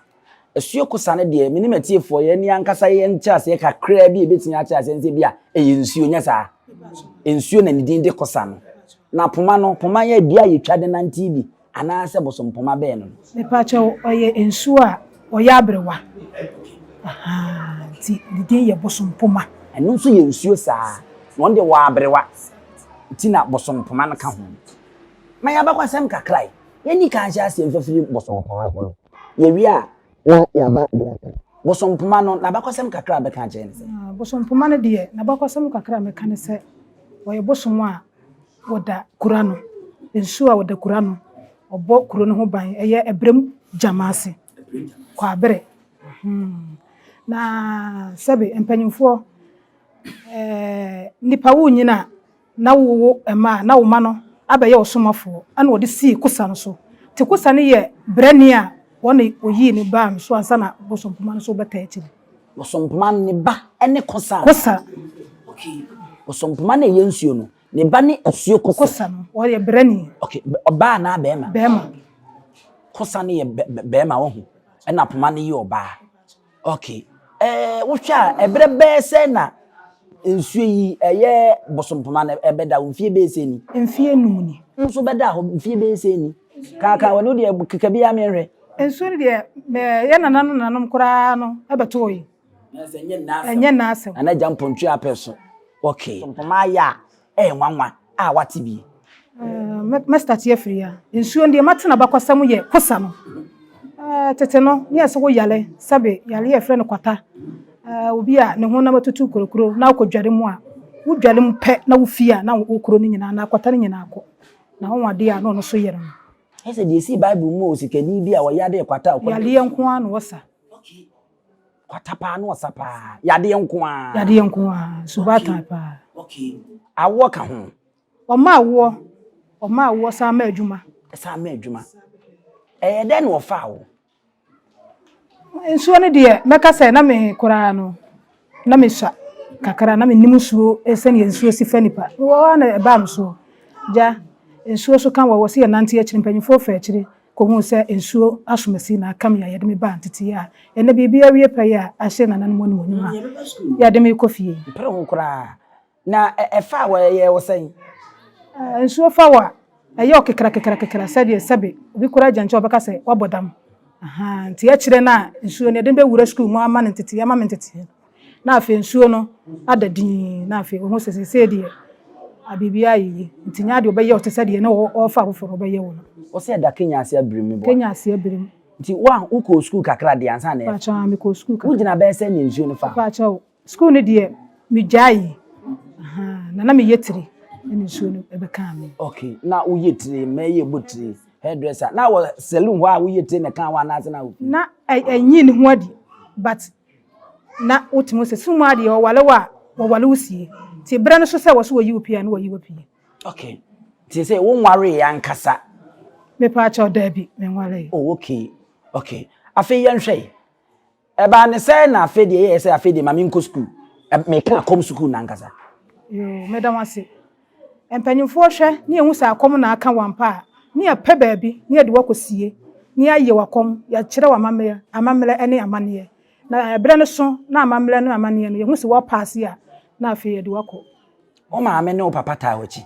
Asuo kosa no deɛ, me ne m'atiefoɔ, yɛn ani ankasa yɛn nkyerɛaseɛ kakraa bi a yɛbɛtumi akyerɛ aseɛ ne sɛ bi a ɛyɛ nsuo, nyɛ saa? Nsuo na ne din de kosa no. Na poma no, poma yɛ dua a yɛtwa de nante bi anaasɛ bosompoma bɛn no no? Mepakyɛw, ɔyɛ nsuo a ɔyɛ aberewa. Ahaa, nti ne din yɛ bosompoma. Ɛno nso yɛ nsuo saa, na ɔno deɛ wɔ aberewa nti na bosompoma no ka ho. Ma yɛn abakɔsɛm kakra yi. Yɛnni kan nhyɛ aseɛ mfa firi bosompoma ho no. Yɛwie a, na yɛaba deɛ aka. Bosompoma no, n'abakɔsɛm kakra a bɛka akyerɛ ne sɛ. Bosompoma no deɛ, n'abakɔsɛm kakra a mɛka ne sɛ, ɔyɛ bosom a wɔda kuro ano. Nsuo a wɔda kuro ano. Ɔbɔ kuro no ho ban. Ɛyɛ Ɛberɛm Gyama ase. Kwaabere. Na sɛbe mpanimfoɔ, ɛɛ nnipa wonyini a, na wowo mma a, na wo mma no abɛyɛ ɔsomafoɔ, ɛna ɔde sii kosa no so. Nti kosa no yɛ brɛni a wɔne ɔyii ne baa no so ansa na bosompoma no so bɛtaa akyiri. Bosompoma no ne ba ne kosa. Kosa. Okay. Bosompoma no ɛyɛ nsuo no, ne ba ne asuo kosa. Kosa no, ɔyɛ brɛni. Okay, ɔbaa anaa bɛrima? Bɛrima. Kosa no yɛ bɛrima wɔ ho, ɛna poma no yɛ ɔbaa. Okay. Ɛɛ wohwɛ a ɛberɛ bɛyɛ sɛ na nsuo yi ɛyɛ bosompoma no ɛbɛda wo mfie bɛyɛ sɛ ni? Mfie num ni. Nso bɛda hɔ mfie bɛyɛ sɛ ni? Kaakaa wɔ no deɛ keka biara menhwɛ. Nsuo no deɛ yɛ nananom nananom koraa no ɛbɛtoo yi. Ɛnyɛ nnaasɛm. Nana gya mpontwe apɛ so. Okay. Mpoma ayɛ a ɛyɛ nwanwa a wate bi. Mɛ start afiri ya. Nsuo no deɛ mate n'abakɔsɛm yɛ kosa no. Tete no ne yɛ sɛ wo yale sɛbe yale yɛ frɛ no kwata. Obi a ne honam atutu kurokuro na wokɔ dware mu a wo dware mu pɛ na wo fie a na wo kuro no nyinaa na kwata no nyinaa kɔ. Na wo adeɛ a na ɔno so yɛ no. Ɛsɛ deɛ ɛsii Bible mu osikani bi a ɔyare kwata a ɔkɔ. Yadeɛ nko ara na ɔsa. Okay. Kwata paa na ɔsa paa. Yadeɛ nko ara. Yadeɛ nko ara. Subaatan paa. Okay. Awoɔ ka ho. Ɔma awoɔ. Ɔma awoɔ san ma adwuma. San ma adwuma. Ɛyɛ dɛn na ɔfaa wo? Nsuo no deɛ mɛka sɛ na me koraa no na mesua kakra na menim nsuo sɛdeɛ nsuo si fa nipa. Mewɔ hɔ ara na ɛbaa me soɔ. Gya nsuo so ka wɔ wɔ sɛ yɛnante akyiri mpanyinfoɔ fa akyire Kɔhuu sɛ nsuo asomasi na aka me a yɛde me baa nteteyɛ a ɛnnɛ biribi awie pɛyɛ a ahyɛ nananom animuonyam a yɛde me rekɔ fie. Mpere ho koraa. Na ɛfa wo a, ɛyɛ wo sɛn? Nsuo fa wo a, ɛyɛ wo kekrakekrakekra sɛdeɛ sɛbe obi koraa gya nkyɛn a ɔbɛka sɛ woabɔ dam. Ahaa, nti akyire no a nsuo no yɛde no bɛwura sukuu mu ama no nteteyɛ, ama me nteteyɛ no, na afei nsuo no ada dinn, na afei wohu sɛ seesei deɛ biribiara ayɛ yie. Nti nyɛ adeɛ ɔbɛyɛ wo te sɛ deɛ na ɔrefa afoforɔ no ɔbɛyɛ wo no. Wo sɛ ɛda Kenya ase abiri mu boa? Kenya ase abiri mu. Nti wo a wokɔɔ sukuu kakra deɛ ansa na ɛfa? Mpakyɛw, aah mekɔɔ sukuu kakra. Wogyina bɛyɛ sɛn na nsuo no faa? Mpakyɛw, sukuu no deɛ megyaee, ahaa, na na meyɛ tiri ɛna nsuo no ɛbɛkaa me. Okay, na woyɛ tiri, mɛyɛ bɔ tiri, hairdresser, na wɔ saloon hɔ a woyɛ tiri na ɛkaa wo anaasɛ na wo? Na ɛnyii ne ho adi but na wotumi sɛ sum adeɛ ɔwale wo a wɔwale wo sie nti berɛ no so sɛ wɔ so wɔyi wo pie a na wɔyi wo pie. Okay nti sɛ wo nwaree ankasa. Mepaakyɛw daabi menwaree. Oh okay okay afei yɛnhwɛ yi ɛbaa ne sɛ na afei deɛ yɛyɛ sɛ afei deɛ ma menkɔ sukuu meka akɔm sukuu nankasa. Yoo meda mo ase. Mpanyimfoɔ hwɛ na yɛhu sɛ akɔm na aka wo ampa a, ne yɛpɛ baabi na yɛde wo akɔsie, na yɛayɛ wo akɔm, yɛakyerɛ wo amammerɛ, amammerɛ ne amanneɛ. Na ɛberɛ no so na amammerɛ ne amanneɛ no, yɛhu sɛ woapaase a, na afei yɛde wo akɔ. Wo maame ne wo papa taa w'akyi.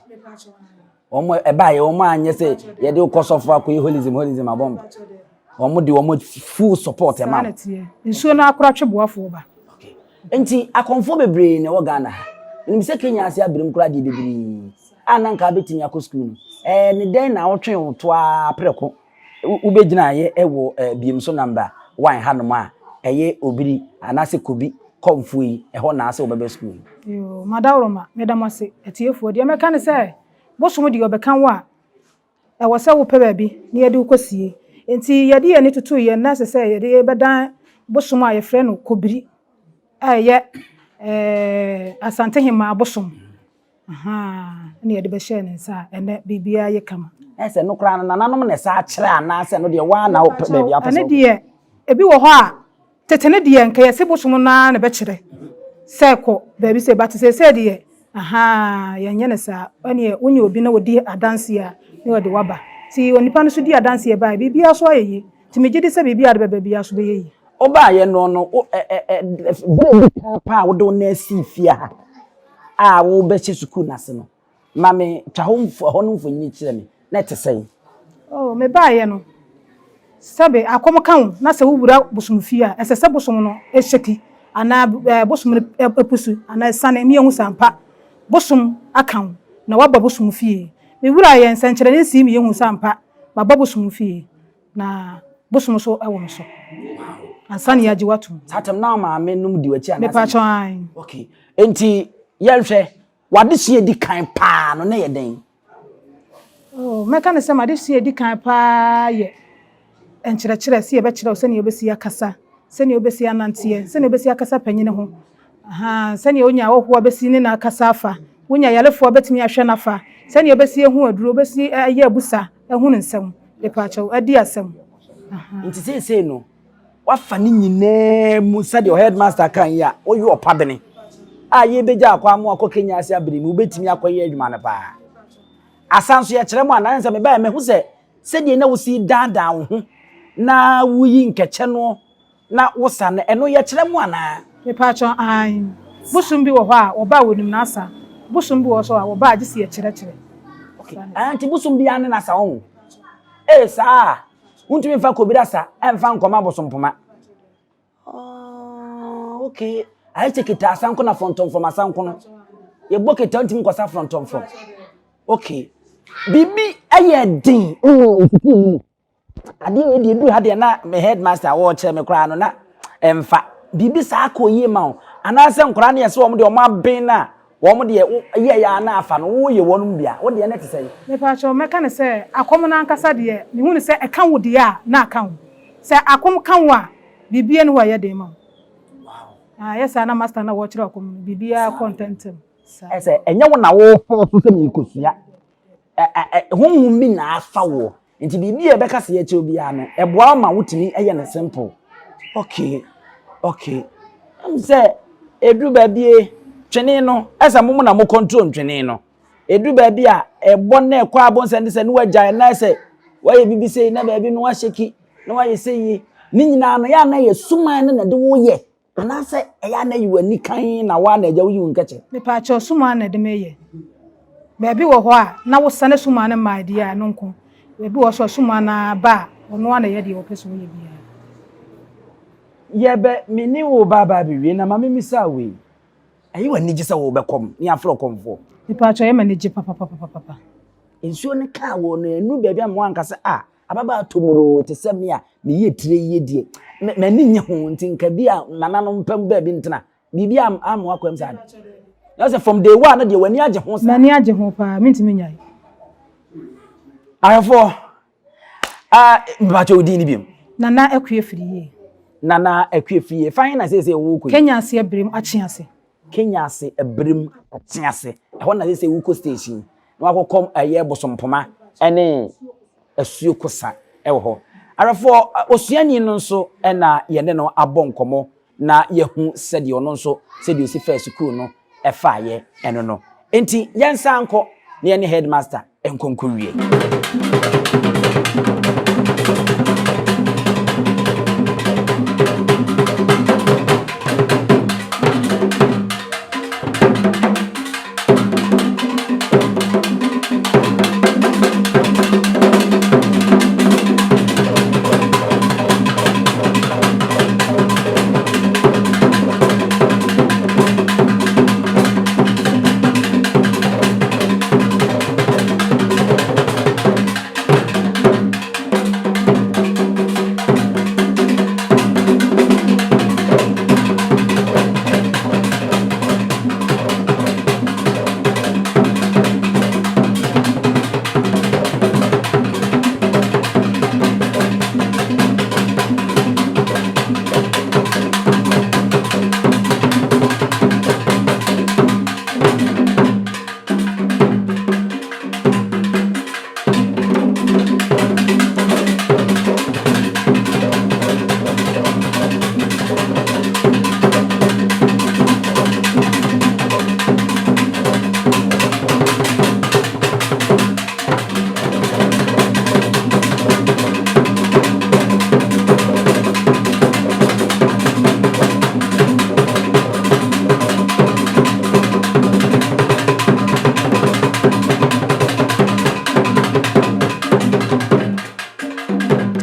Wɔn ɛbaeɛ wɔn anyɛ sɛ yɛde wo kɔ sɔfo akɔyɛ holism holism abɔ mpa. Wɔn de wɔn full support ɛma. Saa na ɛteɛ. Nsuo no akora twe boafoɔ ba. Okay. Nti akɔmfoɔ bebree na ɛwɔ Ghana ha. Menim sɛ Kenya ase abirim koraa deɛ bebree a na nka abɛtumi akɔ sukuu no. Ɛɛ ne dɛn na wotwe wo to ara prɛko wobɛgyinaeɛ wɔ eh, Biemso number one hanom a ɛyɛ Obiri anaasɛ Kobi kɔmfoɔ yi ɛhɔ na asɛ wobɛbɛ sukuu no. Yoo, Madaworoma, meda mo ase. Atiefoɔ, deɛ mɛka ne sɛ, bosom deɛ ɔbɛka wo a, ɛwɔ sɛ wopɛ baabi na yɛde wo kɔsie. Enti yɛde yɛn ani totoeɛ na ɛsɛ sɛ yɛde bɛdan bosom a yɛfrɛ no Kobiri a ɛyɛ eh, Asantehemaa bosom. Ahaa, ɛna yɛde bɛhyɛɛ ne nsa a ɛnɛ biribiara yɛ kama. Ɛsɛ no koraa no nananom na ɛsa akyerɛ anaasɛ no deɛ waa na wopɛ baabi apɛ sɛ Ɛno deɛ ebi wɔ hɔ a tete no deɛ nka yɛse bosom no ara na ɛbɛkyerɛ sɛ kɔ baabi sɛ but seesei deɛ ahaa yɛnyɛ no saa ɛneɛ wonyɛ obi na ɔdi adanseɛ a na ɔde waba nti onipa no so di adanseɛ baeɛ biribiara so ayɛ yie nti megye di sɛ biribiara de bɛba biara so bɛyɛ yie. Wobaeɛ no no wo ɛ ɛ ɛ berɛ a ɛdi kan paa a wode wo nan sii fie ha a worebɛhyɛ sukuu no ase no, ma me twa hɔ mfo ɛhɔ no mfonini kyerɛ me, na ɛte sɛn? Oh, mebaeɛ no, sɛbe akɔm ka wo na sɛ wowura bosom fie a, ɛsɛ sɛ bosom no hyɛki anaa eh, bosom no pusu anaa ɛsane ma yɛhu sɛ ampa bosom aka wo na woaba bosom fie. Mewuraeɛ, nsɛnkyerɛnne sii me yɛhu sɛ ampa maba bosom fie. Na bosom nso wɔ me so. Ansa na yɛagye wo atom. Saa tam na maame nom di w'akyi anaasɛ? Mepakyɛw ae. Okay. Enti yɛnhwɛ, w'adesua edi kan paa no na ɛyɛ dɛn? Oh, mɛka no sɛ m'adesua edi kan paa yɛ nkyerɛkyerɛ, sɛ yɛbɛkyerɛ wo sɛnea wobɛsi akasa, sɛnea wobɛsi ananteɛ, sɛnea wobɛsi akasa panyin ho, ahaa, sɛnea wonya ahɔhoɔ bɛsi ne no akasa afa, wonya yarefoɔ bɛtumi ahwɛ no afa, sɛnea wobɛsi ahu aduro, wobɛsi ayɛ abusa ahunu nsɛm. Mepaakyɛw, adi asɛm. Ahaa. Nti seesei no, woafa ne nyinaa mu sɛdeɛ headmaster kan yi a, woyɛ ɔpabene a yɛbɛgya akɔ ama akɔ Kenya ase abere mu, wobɛtumi akɔyɛ adwuma no paa. Asa nso yɛkyerɛ mu anaa sɛ mebaeɛ mahu sɛ sɛdeɛ na wosi daadaa wo ho na woyi nkɛkyɛ no Na wo sa no, ɛno yɛkyerɛ mo anaa? Mepaakyɛw, aane. Bosom bi wɔ hɔ a, wɔba a wɔnim n'asa. Bosom bi wɔ hɔ nso a, wɔba a gye sɛ yɛkyerɛkyerɛ. Okay, ah, nti bosom biara ne n'asa ɔho? Ee, saa a, wontumi mfa kobiri asa ɛmfa nkɔma abosompoma. Oh, okay. Ayɛ sɛ keta asa nko na frɔntɔmfrɔm asa nko no. Yɛbɔ keta ntumi nkɔsa frɔntɔmfrɔm. Okay. Biribi ɛyɛ den wɔ sukuu no mu. Adeɛ wei deɛ ɛduru ha deɛ na me headmaster a wɔrekyerɛ me koraa no na ɛmfa biribi saa kɔ yie ma wo anaasɛ nkwadaa no yɛ sɛ wɔn deɛ wɔn aben no a wɔn deɛ yɛ yɛ a na afa no woyɛ wɔn bi a wo deɛ no te sɛn. Mepaakyɛw mɛka no sɛ akɔm no ankasa deɛ mehu no sɛ ɛka wo deɛ a na aka wo sɛ akɔm ka wo a biribiara nni hɔ a ɛyɛ den ma wo ɛyɛ saa na master no a wɔrekyerɛ akɔm no biribiara kɔ ntɛmntɛm saa. Ɛsɛ ɛnyɛ wo na wofɔɔso sɛ merekɔsua honhom bi na afa woɔ Nti biribi a ɛbɛka sɛ yɛkyerɛ biara no, ɛboa wo ma wotumi yɛ no simple. Okay, okay. Ɛm sɛ ɛduru baabi twene no, ɛsɛ mo na mo control ntwene no. Ɛduru baabi a ɛbɔ na ɛkɔ abɔnsɛn de sɛ ne wagyae na sɛ wayɛ biribi sei na baabi no wahyɛki na wayɛ sɛ yie. Ne nyinaa no, yɛ a na yɛ suman no na ɛde woyɛ. Anaasɛ ɛyɛ a na yi w'ani kann na woa na agya woyi wo nkɛkyɛ? Mepaakyɛw sumaa na ɛde me yɛ. Baabi wɔ hɔ a na wo sane sumaa no mmae deɛ a ɛno nko. Baabi wɔ hɔ nso a sumaa no ara ba a ɔno ara na ɛyɛ deɛ ɔpɛ sɛ ɔyɛ biara. Yɛbɛ, me ne wo ba aba abɛwie na ma me mmisa wo wei. Ɛyɛ wo anigye sɛ wo bɛkɔm ne yɛafrɛ wo kɔmfoɔ? Mepaakyɛw ɛyɛ me anigye papapapapa. Nsuo no kaa wɔ no ɛnuru baabi a ma woanka sɛ ah Ababaa tomoroo te sɛ me a meyɛ tire yie deɛ, m'ani nnye ho nti nka bi a nananom mpam baabi ntena. Biribi ammoa kwam saa. Na sɛ from day one no deɛ w'ani agye ho saa. M'ani agye ho paa, mentumi nnyae. Ahwɛfoɔ, ah, mpakyɛ wo din no biom. Nana Akua Firiyie. Nana Akua Firiyie, fa he na seesei wokɔ yi? Kenya ase Abirem, Akye ase. Kenya ase Abirem, Akye ase. Ɛhɔ na seesei wokɔ station na wakɔkɔm ɛyɛ Bosompoma ne Asuo Kosa wɔ hɔ. Awɛfoɔ, osuani no nso na yɛne no abɔ nkɔmmɔ na yɛahu sɛdeɛ ɔno nso sɛdeɛ ɔsi faa sukuu no faeɛ ɛno no. Enti yɛnsan nkɔ na yɛne headmaster nkɔ nkɔwie.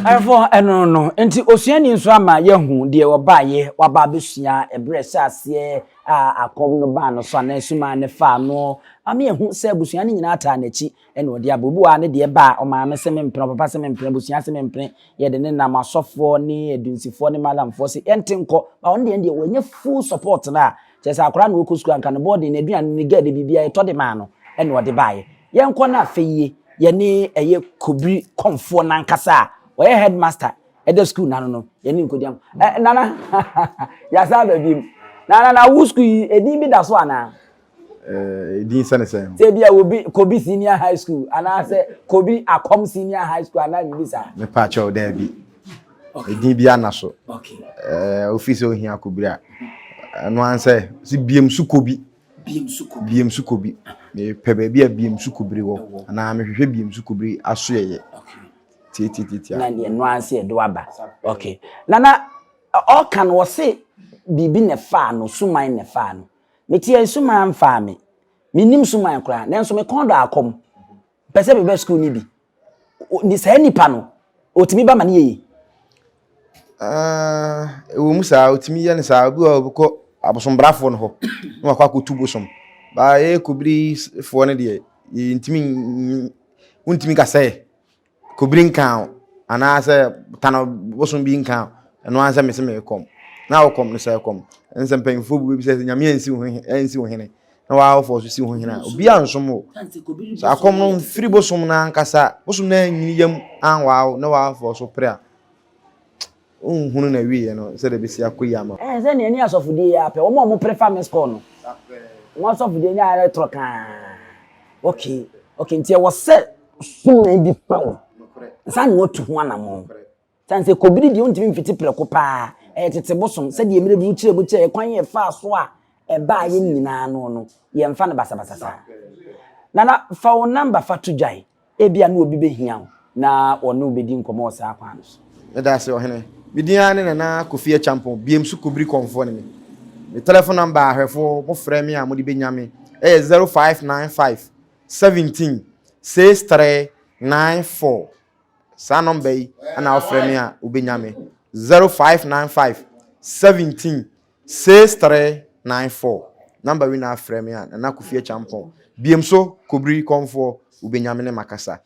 Ayɛfoɔ ɛno no nti osuani nso ama yɛahu deɛ ɔbaeɛ waba abɛsua ɛberɛ ɛhyɛ aseɛ a akɔm no baa no so anaa sumaa no faa no ama yɛahu sɛ abusua no nyinaa taa n'akyi ɛna ɔde aba. Obi wɔ hɔ a ne deɛ ba a, ɔmaame se mempene, ɔpapa se mempene, abusua se mempene, yɛde ne nam asɔfoɔ ne adunsifoɔ ne malamfoɔ se yɛnte nkɔ. Ba ɔno deɛ deɛ wanya full support no a, kyerɛ sɛ akwadaa na ɔkɔ sukuu anka ne boarding, n'aduane, ne guide, biribiara yɛtɔ de maa no ɛna ɔde baeɛ. Yɛnkɔ na afei yie, yɛne ɛyɛ Kobiri kɔmfoɔ no ankasa a ɔyɛ headmaster ɛda sukuu no ano no, yɛne no nkɔdi nkɔmmɔ. Ɛ Nana, yɛasan aba bio. Nana, na wo sukuu yi, edin bi da so anaa? Edin sɛ ne sɛn? Sɛ ebi a obi Kobi Senior High School anaasɛ Kobi Akɔm Senior High School anaa biribi saa. Mepa kyɛw daabi. Edin bi ana so. Ɛɛ ofi sɛ ohia Kobiri a ɛno ansɛ si biem so Kobi. Biem so Kobi. Biem so Kobi. Mepɛ baabi a biem so Kobiri wɔ anaa mehwehwɛ biem so Kobiri asoɛyɛ. Tiatiatia. Na deɛ ɛno ansɛ ɛde waba. Okay. Nana ɔka no ɔse biribi na ɛfaa no suman na ɛfaa no. Meteɛ suman mfaa me. Mennim suman koraa, nanso me kɔn dɔ akɔm. Mpɛ sɛ meba sukuu no bi. Ne saa nipa no, ɔtumi ba ma no yɛ yie? Ɛwɔ mu saa, ɔtumi yɛ no saa. Obi wɔ hɔ ɔbɛkɔ abosombrafoɔ no hɔ na wakɔ akɔtu bosom. Baa yɛ kobirifoɔ no deɛ, yɛntumi, wontumi ka sɛ Kobiri nka wo anaasɛ tano bosom bi nka wo, ɛno ara sɛ mese merekɔm. Na wokɔm no sɛ kɔm. Ɛne sɛ mpanyinfoɔ bu bɛ bi sɛ nyame ansi wo ansi wo hene na w'awofoɔ so si wo hene a obi ansom wo. Sɛ akɔm no mfiri bosom no ankasa, bosom no anyini yam anwaa wo na w'awofoɔ so pere a, wonhunu na wieɛ no sɛdeɛ ɛbɛsi akɔ yi ama wo. Ɛɛ sɛ nea ɛne asɔfodie yi ara pɛ, wɔn a wɔpere fa miss call no, wɔn asɔfodie nyɛ ara toro kaa. Okay, okay, nti ɛwɔ sɛ suman bi fa wo nsa na watu ho anammɔn. Sane sɛ kɔbiri deɛ wontumi mfiti prɛko paa, ɛyɛ tete bosom, sɛdeɛ mmerɛ bi wokyerɛ mu kyerɛ kwan yɛ faa so a ɛbaa yɛ nyinaa no no, yɛmfa no basabasa saa. Nana, fa wo namba fa to dwae. Ebia na obi behia wo na ɔne wo bedi nkɔmmɔ wɔ saa kwan no so. Meda ase, Ɔhene. Me din ara ne Nana Kofi Acheampong, Biemsu Kobiri Kɔmfoɔ ne me. Me tɛlɛfon nɔmba a ahwɛfoɔ mofrɛ me a mode bɛnya me yɛ 0595 17 6394. Saa nɔmba yi na wofrɛ me a wobɛnya me. 0595 17 6394 number wei na afrɛ me a Nana Kofi Acheampong biem so Kobiri Kɔmfoɔ wobɛnya me ne makasa.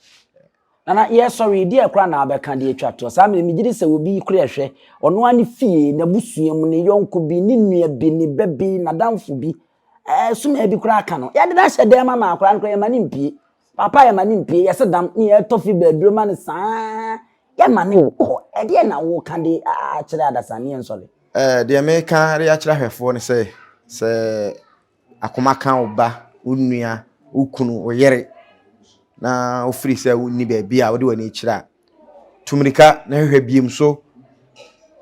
Nana yɛsɔre yi deɛ koraa na abɛka de atwa toɔ saa mmerɛ megye di sɛ obi kora ɛhwɛ ɔno ara ne fie n'abusua mu ne yɔnko bi ne nua bi ne ba bi n'adamfo bi ɛɛ sumaa bi koraa ka no yɛde no ahyɛ dan mu ama akwadaa no koraa yɛma no mpie Papa yɛma no mpue, yɛse dam ne yɛtɔ fi bɛaduro ma no saa, yɛma no nkɔ. Ɛdeɛn na woka de akyerɛ adasa ne yɛnsɔre? Eh, deɛ meka de akyerɛ ahwɛfoɔ ne sɛ, sɛ akoma ka wo ba, wo nua, wo kunu, wo yere, na wofiri sɛ wonni baabi a wode w'ani kyerɛ a, tu mmirika na hwehwɛ biem so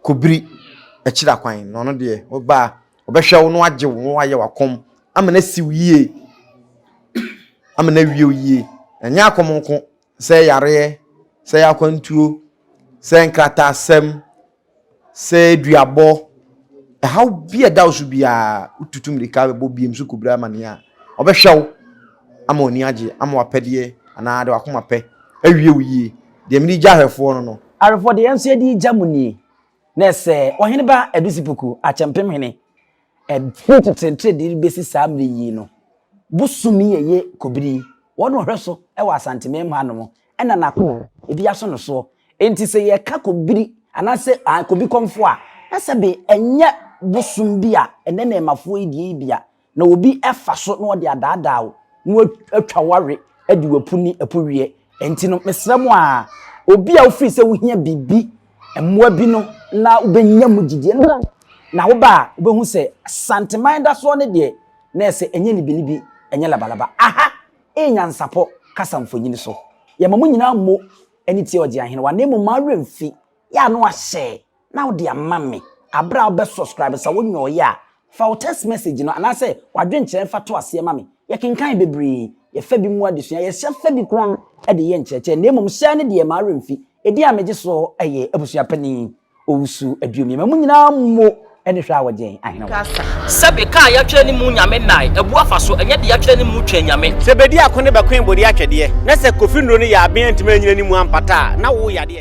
kɔbiri akyiri akwan. Na ɔno deɛ, woba a, ɔbɛhwɛ wo na wagye wo na wayɛ w'akɔm ama no asi wo yie. ama no awie wo yie. Ɛnyɛ akɔm nko, sɛ yareɛ, sɛ akwantuo, sɛ nkrataasɛm, sɛ duabɔ, ɛhaw bi a ɛda wo so biara, wotutu mmirika bɛbɔ biem so kɔbira amanneɛ a, ɔbɛhwɛ wo ama w'ani agye, ama w'apɛdeɛ anaa de w'akoma pɛ awie wo yie. Deɛ mede gya ahwɛfoɔ no no. Awefoɔ deɛ yɛn nso yɛde regya mo nie, na ɛsɛ Ɔheneba Adusipoku, Akyɛmpem Hene, Ɛfiri teteete de rebɛsi saa mmerɛ yi no, bosom yi a ɛyɛ kobiri yi, wɔn na wɔhwɛ so wɔ Asanteman mu hanom, ɛna n'akoma ebi aso no soɔ. Enti sɛ yɛka kobiri anaasɛ ah, kobi kɔmfoɔ a, na sɛbe ɛnyɛ bosom bi a ɛnɛ nnɛɛmafoɔ yi deɛ yi bi a, na obi fa so na ɔde adaadaa wo na watwa wo awe adi w'apu ne apuweɛ. Enti no, mesrɛ mo a, obi a wofiri sɛ wohia biribi, mmoa bi no, na wobɛnya mu gyidie no, bra. Na woba a, wobɛhu sɛ Santeman da soɔ no deɛ, na ɛsɛ ɛnyɛ libilibi, ɛnyɛ labalaba. Aha yɛ nyansapɔ kasa mfonini so. Yɛma mo nyinaa mo ani tie Ɔgyeahenewa, na mmom ma werɛ mfi, yɛ a na wahyɛ na wode ama me aberɛ a wobɛ subscribe sɛ wo nyɔɔyɛ a fa wo text message no anaasɛ wadwenkyerɛ fa to aseɛ ma me yɛkenkan bebree yɛfa bi mu adesua yɛhyɛ fa bi koraa de yɛ nkyerɛkyerɛ na mmom hyɛ ne deɛ maa werɛ ɛdin a megye soɔ ɛyɛ abusua panin Owusu Aduomie ma mo nyinaa mo ne hwɛ a wɔgyɛn ahene wɔ. Sɛbe ka a yɛatwerɛ ne mu Nyame nnae, abu afa so, ɛnyɛ deɛ yɛatwerɛ ne mu twɛn Nyame. Sɛ bedi ako ne bɛkoe bode atwɛdeɛ, na sɛ Kofi nnuro no yɛ aben antumi anyina ne mu ampata a, na wo yadeɛ.